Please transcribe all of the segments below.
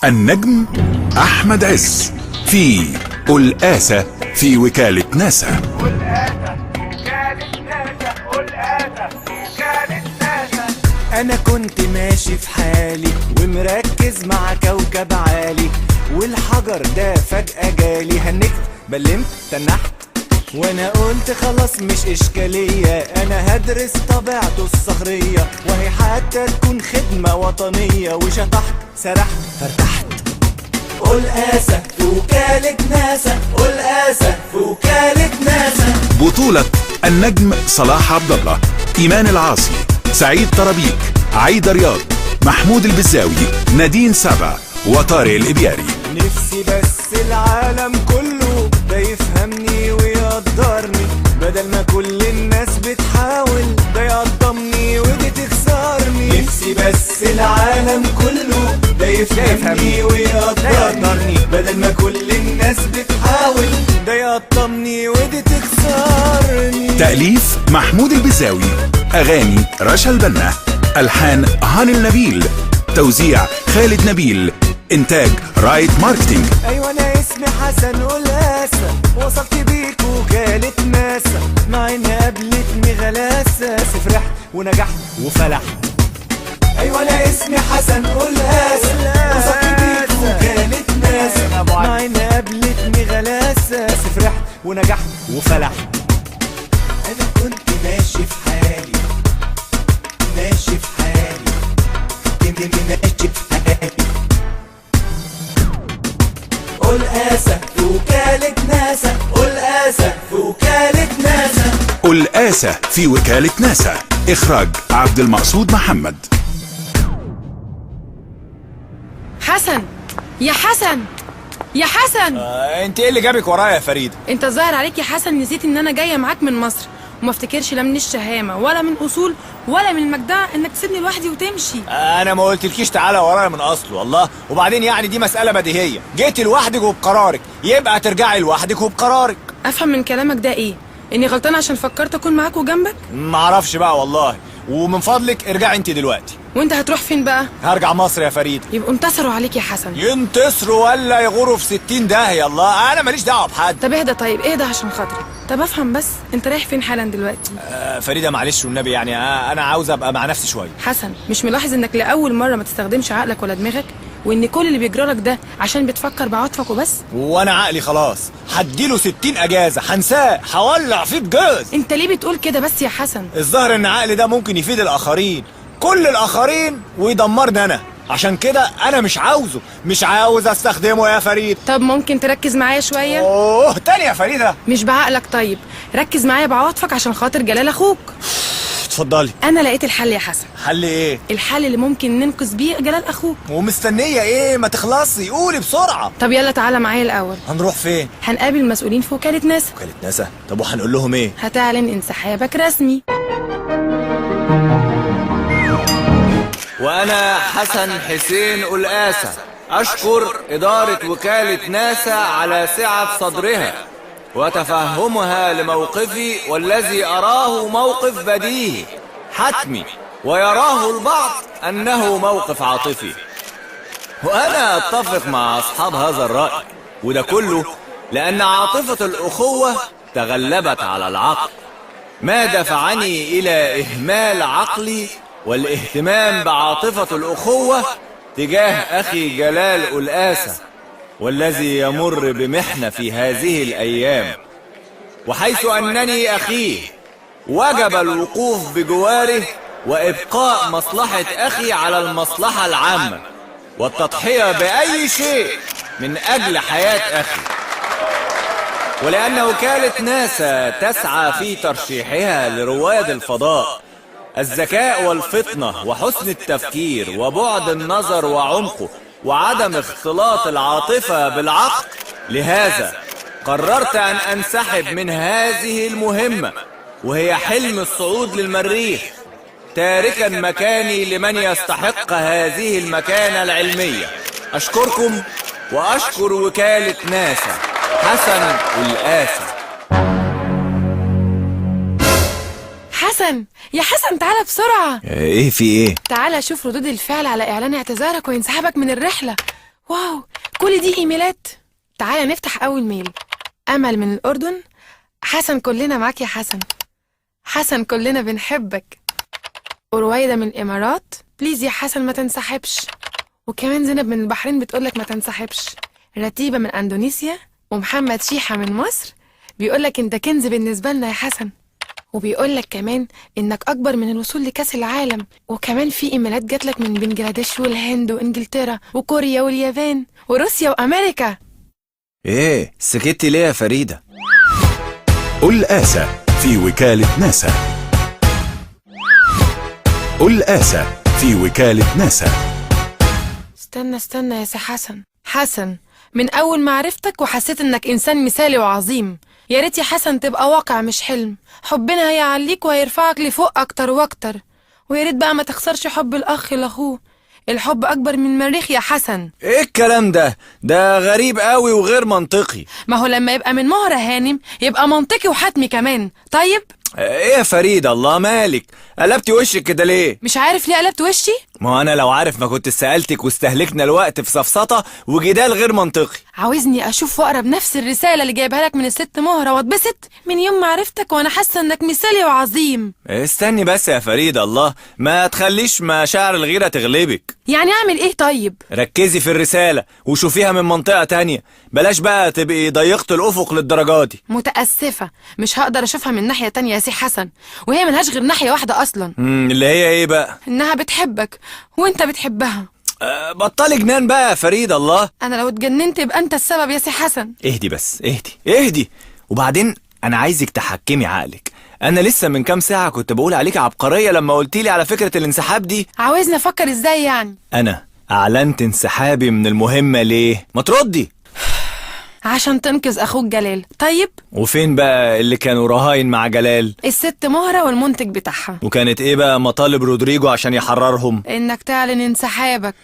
النجم أحمد عز في قلقاسة في وكالة ناسا. أنا كنت ماشي في حالي ومركز مع كوكب عالي، والحجر ده فجأة جالي، هنكت بلمت تنحت وانا قلت خلاص مش اشكالية، انا هدرس طبيعته الصخرية وهي حتى تكون خدمة وطنية، وشطحت سرحت فارتحت. قلقاسة في وكالة ناسا، قلقاسة في وكالة ناسا. بطولة النجم صلاح عبد الله، إيمان العاصي، سعيد طرابيك، عايدة رياض، محمود البزاوي، نادين سبع، وطارق الإبياري. نفسي بس العالم كله ده يفهمني ويقدرني، بدل ما كل الناس بتحاول ده يقدمني ودي تخسرني. نفسي بس العالم كله ده يفهمني ويقدرني، بدل ما كل الناس بتحاول ده يقطمني ودي تخسرني. تأليف محمود البزاوي، أغاني رشا البنا، ألحان هاني النبيل، توزيع خالد نبيل، إنتاج رايت ماركتينج. ايوه انا اسمي حسن قلقاسة، وصلت بيك وكالة ناسا، مع ان قابلتني غلاسة بس فرحت ونجحت وفلحت. ايوه انا اسمي حسن قلقاسة، وصلت بيك وكالة ناسا، مع ان قابلتني غلاسة بس فرحت ونجحت وفلحت. انا كنت ماشي في حالي، ماشي في حالي، ماشي في حالي. قلقاسة في وكالة ناسا، قلقاسة في وكالة ناسا. قلقاسة في وكالة ناسا، إخراج عبد المقصود محمد. حسن، يا حسن، يا حسن. انت ايه اللي جابك ورايا يا فريدة؟ انت ظاهر عليك يا حسن نسيت ان انا جاية معاك من مصر، وما افتكرش لا من الشهامه ولا من اصول ولا من المجدعه انك تسيبني لوحدي وتمشي. انا ما قلتلكيش تعالى ورايا من اصله والله، وبعدين يعني دي مسالة بديهية، جيتي لوحدك وبقرارك يبقى ترجعي لوحدك وبقرارك. افهم من كلامك ده ايه؟ اني غلطانة عشان فكرت اكون معاك وجنبك؟ ما اعرفش بقى والله، ومن فضلك ارجعي انت دلوقتي. وانت هتروح فين بقى؟ هرجع مصر يا فريدة. يبقوا انتصروا عليك يا حسن. ينتصروا ولا يغوروا في 60 داهية، الله انا ماليش دعوه بحد. طب اهدى، طيب اهدى عشان خاطري. طب افهم بس انت رايح فين حالا دلوقتي؟ فريدة معلش والنبي، يعني انا عاوز ابقى مع نفسي شوية. حسن، مش ملاحظ انك لاول مرة ما تستخدمش عقلك ولا دماغك، وان كل اللي بيجرالك ده عشان بتفكر بعاطفك وبس؟ وانا عقلي خلاص هديله 60 اجازه، هنساه، هولع فيه بجاز. انت ليه بتقول كده بس يا حسن؟ الظاهر ان عقلي ده ممكن يفيد الاخرين، كل الاخرين، ويدمرني انا، عشان كده انا مش عاوزه، مش عاوز استخدمه يا فريد. طب ممكن تركز معايا شوية؟ اوه تاني يا فريدة؟ مش بعقلك، طيب ركز معايا بعواطفك عشان خاطر جلال اخوك. اتفضلي. انا لقيت الحل يا حسن. حل ايه؟ الحل اللي ممكن ننقذ بيه جلال اخوك. ومستنيه ايه؟ ما تخلصي قولي بسرعة. طب يلا تعالى معايا الاول. هنروح فين؟ هنقابل المسؤولين في وكالة ناسا. وكالة ناسا؟ طب وهنقول لهم ايه؟ هتعلن انسحابك رسمي. وأنا حسن حسين قلقاسة أشكر إدارة وكالة ناسا على سعة صدرها وتفهمها لموقفي، والذي أراه موقف بديهي حتمي، ويراه البعض أنه موقف عاطفي، وأنا أتفق مع أصحاب هذا الرأي، وده كله لأن عاطفة الأخوة تغلبت على العقل، ما دفعني إلى إهمال عقلي والاهتمام بعاطفة الأخوة تجاه أخي جلال قلقاسة، والذي يمر بمحنة في هذه الأيام، وحيث أنني أخيه وجب الوقوف بجواره وإبقاء مصلحة أخي على المصلحة العامة، والتضحية بأي شيء من أجل حياة أخي. ولأن وكالة ناسا تسعى في ترشيحها لرواد الفضاء الذكاء والفطنة وحسن التفكير وبعد النظر وعمقه وعدم اختلاط العاطفة بالعقل، لهذا قررت أن أنسحب من هذه المهمة، وهي حلم الصعود للمريخ، تاركا مكاني لمن يستحق هذه المكانة العلمية. أشكركم وأشكر وكالة ناسا. حسن قلقاسة. حسن، يا حسن تعالى بسرعة. ايه في ايه؟ تعالى شوف ردود الفعل على إعلان اعتذارك وانسحابك من الرحلة. wow، كل دي ايميلات. تعالى نفتح اول mail. امل من الاردن. حسن كلنا معاك يا حسن. حسن كلنا بنحبك. ورويدة من الامارات، please يا حسن ما تنسحبش. وكمان زينب من البحرين بتقولك ما تنسحبش. رتيبة من اندونيسيا، ومحمد شيحة من مصر بيقولك انت كنز بالنسبة لنا يا حسن، وبيقولك كمان انك اكبر من الوصول لكاس العالم. وكمان في ايميلات جاتلك من بنجلاديش والهند وانجلترا وكوريا واليابان وروسيا وامريكا. ايه سكتي ليه يا فريدة؟ قلقاسة في وكالة ناسا. قلقاسة في وكالة ناسا. استنى استنى يا سي حسن. حسن، من اول ما عرفتك وحسيت انك انسان مثالي وعظيم. يا ريت يا حسن تبقى واقع مش حلم. حبنا هيعليك وهيرفعك لفوق اكتر واكتر. ويا ريت بقى ما تخسرش حب الاخ لاخوه. الحب اكبر من المريخ يا حسن. ايه الكلام ده؟ ده غريب قوي وغير منطقي. ما هو لما يبقى من مهرة هانم يبقى منطقي وحتمي كمان. طيب ايه يا فريدة، الله مالك قلبتي وشك كده ليه؟ مش عارف ليه قلبت وشي؟ ما انا لو عارف ما كنت سألتك واستهلكنا الوقت في سفسطة وجدال غير منطقي. عاوزني اشوف واقرا بنفس الرسالة اللي جايبها لك من الست مهرة واتبسط؟ من يوم ما عرفتك وانا حاسة انك مثالي وعظيم. استني بس يا فريدة، الله ما تخليش مشاعر الغيرة تغلبك. يعني اعمل ايه طيب؟ ركزي في الرسالة وشوفيها من منطقة تانية، بلاش بقى تبقي ضيقت الأفق للدرجة دي. متأسفة، مش هقدر اشوفها من ناحية تانية يا سي حسن، وهي ملهاش غير ناحية واحدة اصلا. اللي هي ايه بقى؟ انها بتحبك وانت بتحبها. بطلي جنان بقى يا فريدة. الله، انا لو اتجننت يبقى انت السبب يا سي حسن. اهدي بس، اهدي اهدي. وبعدين انا عايزك تحكمي عقلك. انا لسه من كام ساعة كنت بقول عليك عبقرية لما قلتيلي على فكرة الانسحاب دي. عاوزني افكر ازاي يعني؟ انا اعلنت انسحابي من المهمة ليه؟ ما تردي. عشان تنقذ اخوك جلال. طيب وفين بقى اللي كانوا رهاين مع جلال؟ الست مهرة والمنتج بتاعها. وكانت ايه بقى مطالب رودريجو عشان يحررهم؟ انك تعلن انسحابك.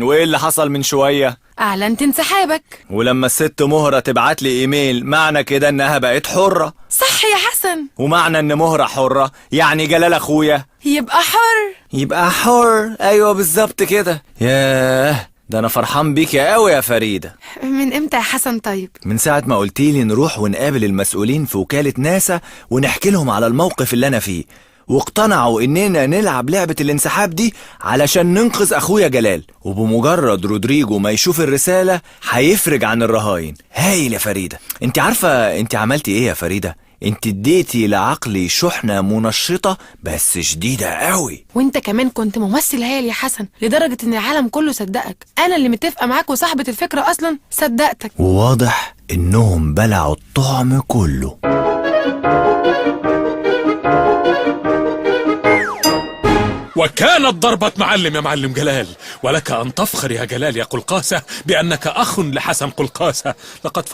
وايه اللي حصل من شوية؟ اعلنت انسحابك. ولما الست مهرة تبعت لي ايميل معنى كده انها بقت حرة. صح يا حسن. ومعنى ان مهرة حرة يعني جلال اخويا يبقى حر. يبقى حر، ايوه بالظبط كده. ياه، ده انا فرحان بيك يا قوي يا فريدة. من امتى يا حسن؟ طيب من ساعة ما قلتيلي نروح ونقابل المسؤولين في وكالة ناسا ونحكي لهم على الموقف اللي انا فيه، واقتنعوا اننا نلعب لعبة الانسحاب دي علشان ننقذ اخويا جلال، وبمجرد رودريجو ما يشوف الرسالة هيفرج عن الرهاين. هايل يا فريدة. انت عارفة انت عملتي ايه يا فريدة؟ انت اديتي لعقلي شحنة منشطة بس شديدة قوي. وانت كمان كنت ممثل هايل يا حسن، لدرجة ان العالم كله صدقك. انا اللي متفقة معاك وصاحبة الفكرة اصلا صدقتك. وواضح انهم بلعوا الطعم كله. وكانت ضربة معلم يا معلم جلال، ولك أن تفخر يا جلال يا قلقاسة بأنك أخ لحسن قلقاسة. لقد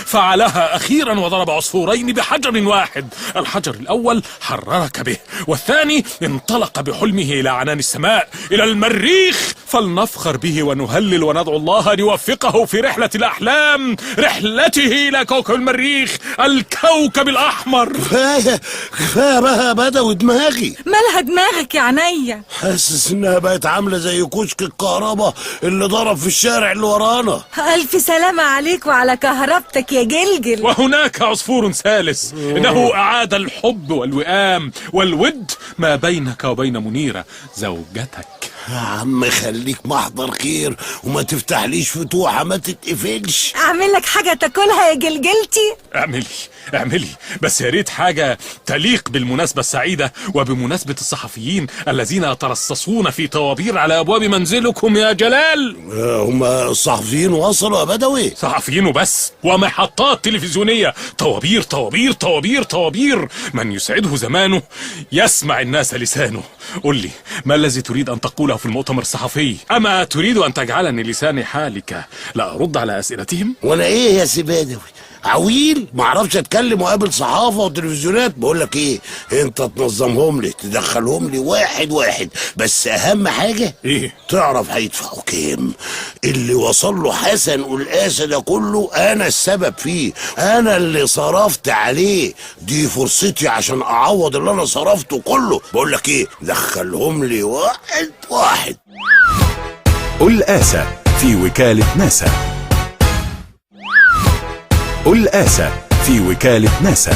فعلها أخيرا وضرب عصفورين بحجر واحد. الحجر الأول حررك به، والثاني انطلق بحلمه إلى عنان السماء، إلى المريخ. فلنفخر به ونهلل وندعو الله أن يوفقه في رحلة الأحلام، رحلته إلى كوكب المريخ، الكوكب الأحمر. كفاية كفاية بقى بدوي دماغي. مالها دماغك يا عينيا؟ حاسس انها بقت عامله زي كشك الكهرباء اللي ضرب في الشارع اللي ورانا. الف سلامه عليك وعلى كهربتك يا جلجل. وهناك عصفور ثالث، انه اعاد الحب والوئام والود ما بينك وبين منيره زوجتك. يا عم خليك محضر خير وما تفتحليش فتوحه ما تتقفلش. اعمل لك حاجه تاكلها يا جلجلتي؟ اعملي اعملي، بس يا ريت حاجه تليق بالمناسبه السعيده وبمناسبه الصحفيين الذين يترصصون في طوابير على ابواب منزلكم يا جلال. هم الصحفيين وصلوا يا بدوي؟ صحفيين وبس، ومحطات تلفزيونيه، طوابير طوابير طوابير طوابير. من يسعده زمانه يسمع الناس لسانه. قل لي، ما الذي تريد ان تقوله في المؤتمر الصحفي؟ اما تريد ان تجعلني لساني حالك لا ارد على اسئلتهم؟ وانا ايه يا سي بدوي؟ عويل ما اعرفش اتكلم واقابل صحافه وتلفزيونات؟ بقول لك ايه، انت تنظمهم لي، تدخلهم لي واحد واحد، بس اهم حاجه ايه؟ تعرف هيدفعوا كام. اللي وصل له حسن قلقاسه ده كله انا السبب فيه، انا اللي صرفت عليه، دي فرصتي عشان اعوض اللي انا صرفته كله. بقول لك ايه، دخلهم لي واحد واحد. قلقاسة في وكالة ناسا. قلقاسة في وكالة ناسا.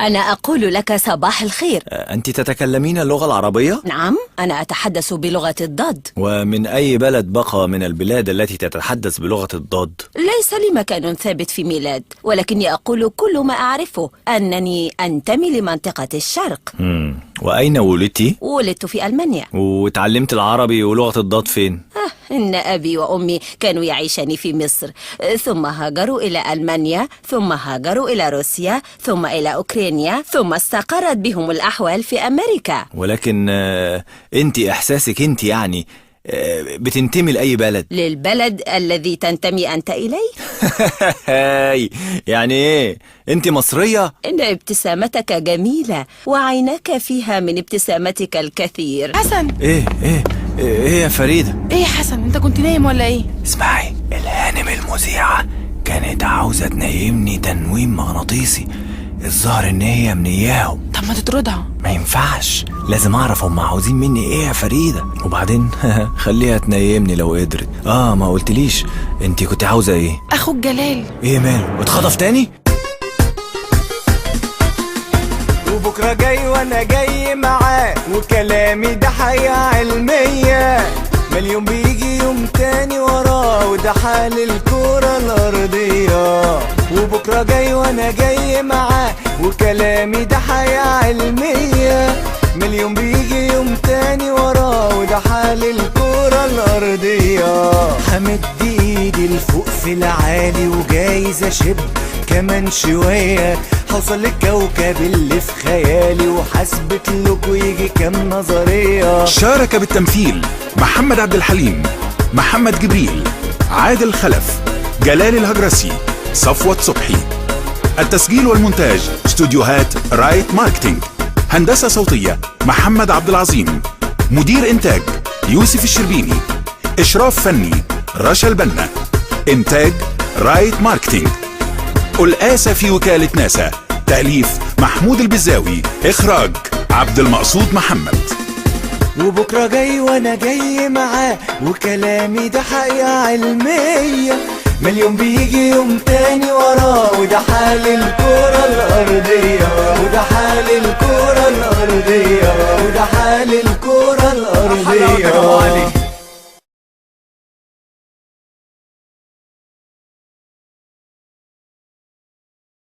أنا أقول لك صباح الخير. أنت تتكلمين اللغة العربية؟ نعم، أنا أتحدث بلغة الضاد. ومن أي بلد بقى من البلاد التي تتحدث بلغة الضاد؟ ليس لي مكان ثابت في ميلاد، ولكني أقول كل ما أعرفه أنني أنتمي لمنطقة الشرق. وأين ولدتي؟ ولدت في ألمانيا. وتعلمت العربي ولغة الضاد فين؟ إن أبي وأمي كانوا يعيشان في مصر، ثم هاجروا إلى ألمانيا، ثم هاجروا إلى روسيا، ثم إلى أوكرانيا، ثم استقرت بهم الأحوال في أمريكا. ولكن أنت إحساسك أنت يعني بتنتمي لأي بلد؟ للبلد الذي تنتمي أنت إليه. يعني إيه؟ أنت مصرية؟ إن ابتسامتك جميلة وعيناك فيها من ابتسامتك الكثير. حسن. إيه إيه إيه يا فريدة؟ إيه يا حسن، أنت كنت نايم ولا إيه؟ اسمعي، الهانم المذيعة كانت عاوزة تنيمني تنويم مغناطيسي، الظاهر إن هي منياهم. طب ما تطردها. ما ينفعش، لازم أعرف هم عاوزين مني إيه يا فريدة. وبعدين خليها تنيمني لو قدرت. ما قلتليش أنت كنت عاوزة إيه؟ أخوك جلال. إيه ماله؟ اتخطف تاني؟ وبكرة جاي وأنا جاي معاه، وكلامي ده حقيقة علمية، مليون بيجي يوم تاني وراه، وده حال الكرة الأرضية. وبكرة جاي وأنا جاي معاه، وكلامي ده حقيقة علمية، مليون بيجي يوم تاني وراه، وده حال الكرة الأرضية. همد ايدي لفوق في العالي وجايز أشب كمان شوية، هوصل للكوكب اللي في خيالي وحسبت لكم يجي كام نظرية. شارك بالتمثيل محمد عبد الحليم، محمد جبريل، عادل خلف، جلال الهجرسي، صفوت صبحي. التسجيل والمونتاج استوديوهات رايت ماركتينج. هندسة صوتية محمد عبد العظيم. مدير إنتاج يوسف الشربيني. إشراف فني رشا البنا. إنتاج رايت ماركتينج. قلقاسة في وكالة ناسا. تأليف محمود البزاوي. إخراج عبد المقصود محمد. وبكرة جاي وأنا جاي معاه، وكلامي ده حقيقة علمية، مليون بيجي يوم تاني وراه، وده حال الكرة الأرضية، وده حال الكرة الأرضية، وده حال الكرة الأرضية.